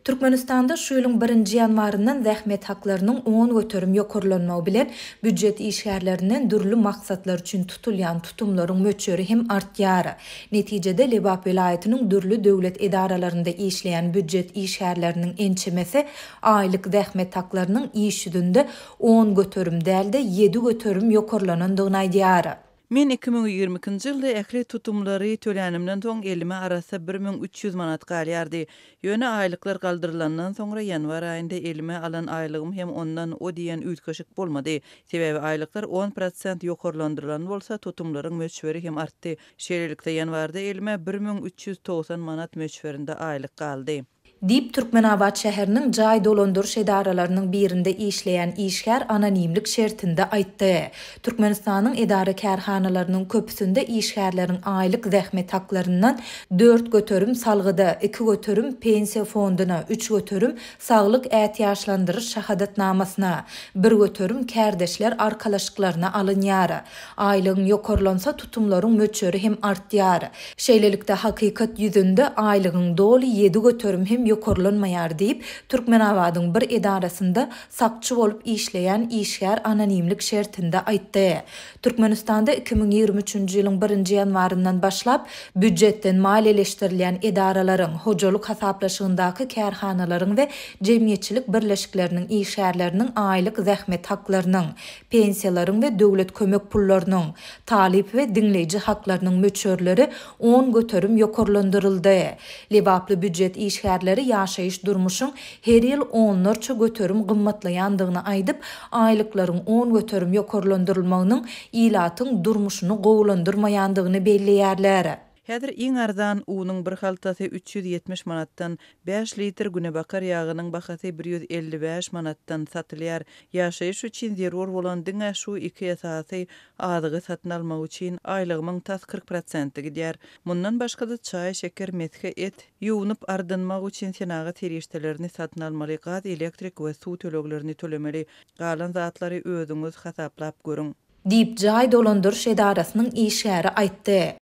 Türkmenistanda şu ýylyň birinji ýanwaryndan zähmet haklarynyň 10% ýokarlanmagy bilen, býujet işgärlerinden dürli maksatlar üçin tutulýan tutumlaryň möçberi hem artýar. Netijede, Lebap welaýatynyň dürli döwlet edaralarynda işleýän býujet işgärleriniň ençemesi aýlyk zähmet haklarynyň iş ýüzünde 10% däl-de, 7% ýokarlanandygyny aýdýar. Men 2022-nji ýylda ähli tutumlary tölänimden soň elime arassa 1300 manat galýardy. Ýöne aýlyklar galdyrylandan soňra ýanwar aýynda elime alan aýlygym hem ondan o diýen üýtgeşik bolmady. Sebäbi aýlyklar on prosent ýokarlandyrylan bolsa, tutumlaryň möçberi hem artdy. Şeýlelikde, ýanwarda elime 1390 manat möçberinde aýlyk galdy. Diýip, Türkmenabat şäheriniň jaý dolandyryş edaralarynyň birinde işleýän işgär anonimlik şertinde aýtdy. Türkmenistanyň edara-kärhanalarynyň köpüsinde işgärleriň aýlyk zähmet haklaryndan 4% salgyda, 2% pensiýa fonduna, 3% saglyk ätiýaçlandyryş şahadatnamasyna, 1% kärdeşler arkalaşyklaryna alynýar. Aýlygyň ýokarlansa tutumlaryň möçberi hem artýar. Şeýlelikde, hakykat ýüzünde aýlygyň doly 7% hem ýokarlanmaýar diýip, Türkmenabadyň bir edarasynda sakçy bolup işleýän işgär anonimlik şertinde aýtdy. Türkmenistanda 2023-nji ýylyň birinji ýanwaryndan başlap, býujetden maliýeleşdirilýän edaralaryň, hojalyk hasaplaşygyndaky kärhanalaryň we jemgyýetçilik birleşikleriniň işgärleriniň aýlyk zähmet haklarynyň, Pensiýalaryň we döwlet kömek pullarynyň, talyp we diňleýji haklarynyň möçberleri 10% ýokarlandyryldy. Lebaply býujet işgärleri ýaşaýyş-durmuşyň her ýyl onlarça göterim gymmatlaýandygyny aýdyp, aýlyklaryň 10% ýokarlandyrylmagynyň ilatyň durmuşyny gowulandyrmaýandygyny belleýärler. Häzir iň arzan unuň bir haltasy 370 manatdan, bäş litr günebakar ýagynyň bahasy 155 manatdan satylýar. Ýaşaýyş üçin zerur bolan diňe şu iki esasy azygy satyn almak üçin aýlygymyň tas 40 prosenti gidýär. Mundan başga-da çaý, şeker, mesge, et, ýuwnup-ardynmak üçin senagat serişdelerini satyn almaly, gaz, elektrik we suw töleglerini tölemeli. Galan zatlary özüňiz hasaplap görüň. Diýip, jaý dolandyryş edarasynyň işgäri aýtdy.